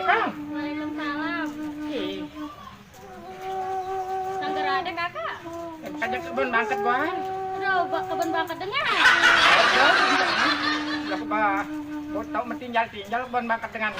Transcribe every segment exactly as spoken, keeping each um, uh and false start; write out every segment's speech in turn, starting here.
Waalaikumsalam. Ih. Sanggar ada, Kakak? Kajak kebon bangket gua. Aduh, ba-, kebon bangket dengan. Lah, bah. Gua tau mah tinggal-tinggal kebon bangket dengan.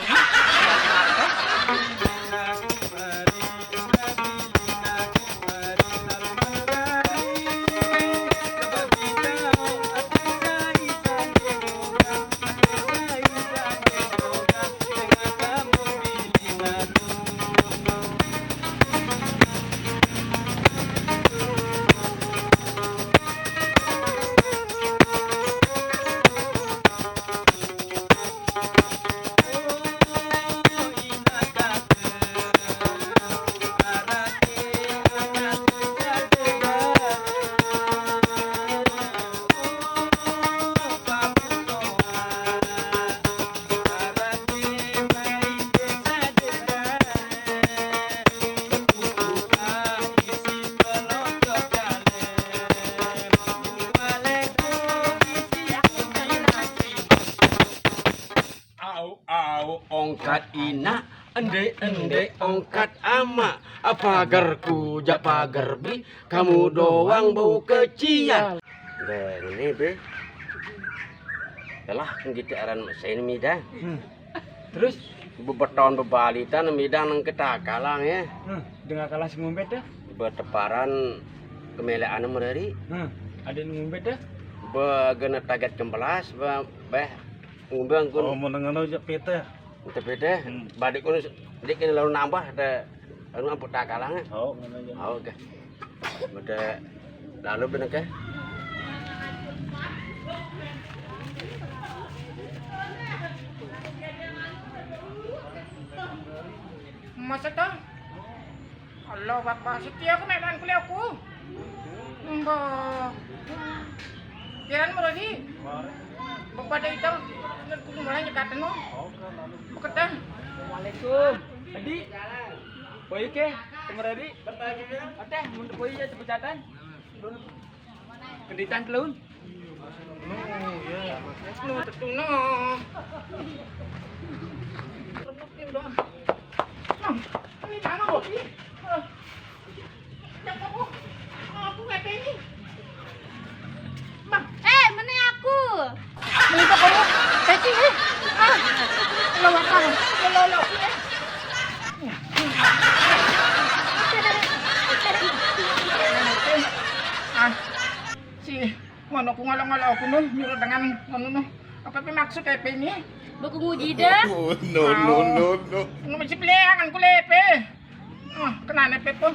Au, au, ongkat ina, ende, ende, ongkat ama. Apa gerku ja pager bi, kamu doang bau kecian. Deh, ini be. Telah kita aran mesin mida. Hmm. Terus? Bebeton bebalitan mida nang kita kalang ya. Hmm. Dengan kalah si ngumbet dah. Beteparan kemelean mereri. Hmm. Ada ngumbet dah. Begene taget kembelas, be-, beh, ngumbe angkun. Oh, mau nengano aja pete. Ente pete, hmm. Badik kun dik kene lalu nambah, ada anu ampun takalang. Oh, ngono aja. Oh, oke. Udah lalu bener ke? Masa toh? Allahu Akbar, setia aku mek lan kuliah aku. Mbah. Kiran merodi. Bepada itu, ngerti kudu malah nyekatan no. Beketan. Assalamualaikum. Adi. Boy ke, temeradi. Oke, mun boy ya cepecatan. Kenditan telun. No, ya. No, tetu no. Ini tangan, Bos. Yang apa? Aku nggak ini. Bang. Eh, mana aku? Malimpok kamu, Teti, eh. Ah, lo wakang, lo, lo, lo, eh. Ah, si, mana aku ngala-ngala aku nun, nyuruh dengan, anu, nun. Apa pi maksud Epe ini? Baku nguji dah. Oh, no, no, no, no. Nggak mesti pilihan, aku lepe. Ah, kena Epe pun.